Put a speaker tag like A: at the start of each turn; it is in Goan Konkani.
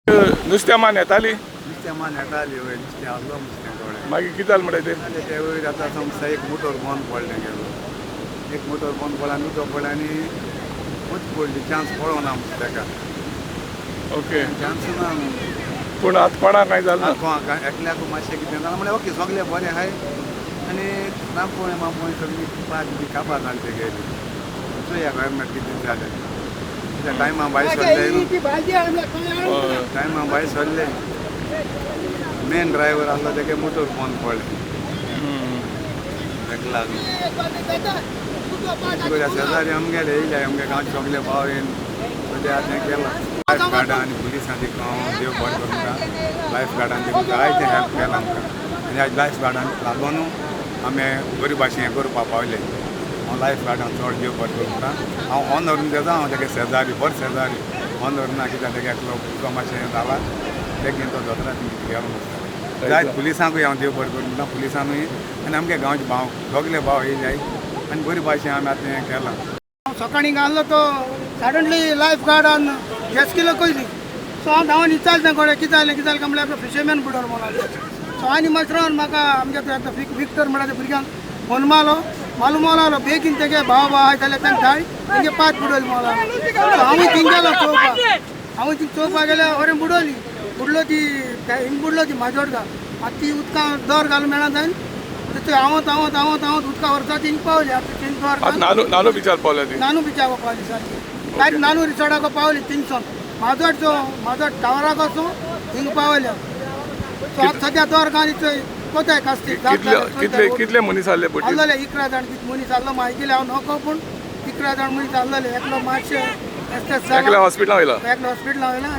A: नुस्त्या मान येताली.
B: नुस्तें मान येताली, वय, नुस्तें आसलो नुस्तें थोडें.
A: मागीर कितें जालें म्हणटा ते?
B: जालें ते वयर आतां समजा एक मोटर बंद पडलें गेलो. एक मोटर बंद पडलें आनी उदक पडलें आनी उच पडली. चान्स पळोवना आमकां ताका.
A: ओके.
B: चान्स ना.
A: पूण आतां कोणाक कांय जालें ना?
B: कोणाक एकल्याक मातशें कितें जालां म्हणल्यार ओके, सगळे बरें आहाय. आनी रांपोण मापोण सगळी पांच बी काबार जाली तेगेली. चोया गव्हर्मेंट कितें जालें. त्या टायमा भायर सरले न्हू.
A: हय.
B: टायमा भायर सरले. मेन ड्रायव्हर आसलो तेगे मोटर बंद पडलें. ताका लागून शेजारी आमगेले येयले, आमगे गांवचे सगळे भाव येवन सगळे आतां हें केलां. लायफ गार्डां आनी पुलिसां देखून हांव देव बरें करूं तुमकां. लायफ गार्डान देखून जायतें हेल्प केलां आमकां आनी आयज लायफ गार्डान लागून आमी बरी भाशेन हें करपाक पावले. हांव लायफ गार्डान चड देव बरें करूं तुमकां. हांव ऑनर तेजो, हांव तेगे शेजारी, बरो शेजारी. ऑनर ना कित्याक तेगे एकलो भुरगो मातशें हें जाला, बेगीन तो दोतोरा गेलो म्हणटा. जायत पुलिसांकूय हांव देव बरें करूं म्हणटा. पुलिसांकूय आनी आमगे गांवचे भाव, सगळे भाव येयले आनी बरी भाशेन आमी आतां हें केलां.
C: सकाळी घाललो तो सडनली लायफ गार्डान जेस्किलो कयली. सो हांव धांवन विचारलें कोणे, कितें जालें, कितें जालें काय म्हणल्यार, आपलो फिशरमॅन बुडोलो म्हणून. सो आनी मातशें रावन म्हाका आमगे तो एकलो विक्टर म्हणटा त्या भुरग्यान फोन मारलो. मालू मोल बेगीन तेगे भाव भाव आहा जाल्यार तांकां धाड, तेंगे पांच बुडोली म्हणून. सो हांवूय थिंग गेलो चोवपाक. हांवूय थिंग चोवपाक गेल्यार वरें बुडोली, बुडलो ती हिंग, बुडलो ती माजोडगा. आतां ती उदकां दर घालूंक मेळना जायन. थंय हांवत हांवत हांवत हांवत उदकां व्हरता थिंग पावली. आतां थिंग दर
A: आतां
C: घालून
A: नानू नानू बिचार पावल्या ती?
C: नानू बिचाक पावली सारकी. कांय नानू रिसॉर्टाक पावली. थिंगसून माजोडचो माजोड टावराक वचून हिंग पावल्या. सो आतां सद्या दर घाली चोय कोताय कास्ती.
A: कितले कितले कितले मनीस आसले बोटीर?
C: आसलेले 11 जाण कितें मनीस आसलो मागीर हांव नको, पूण 11 जाण मनीस आसलेले. एकलो मातशें
A: एकल्या हॉस्पिटलां वयला.
C: एकलो हॉस्पिटलां वयला.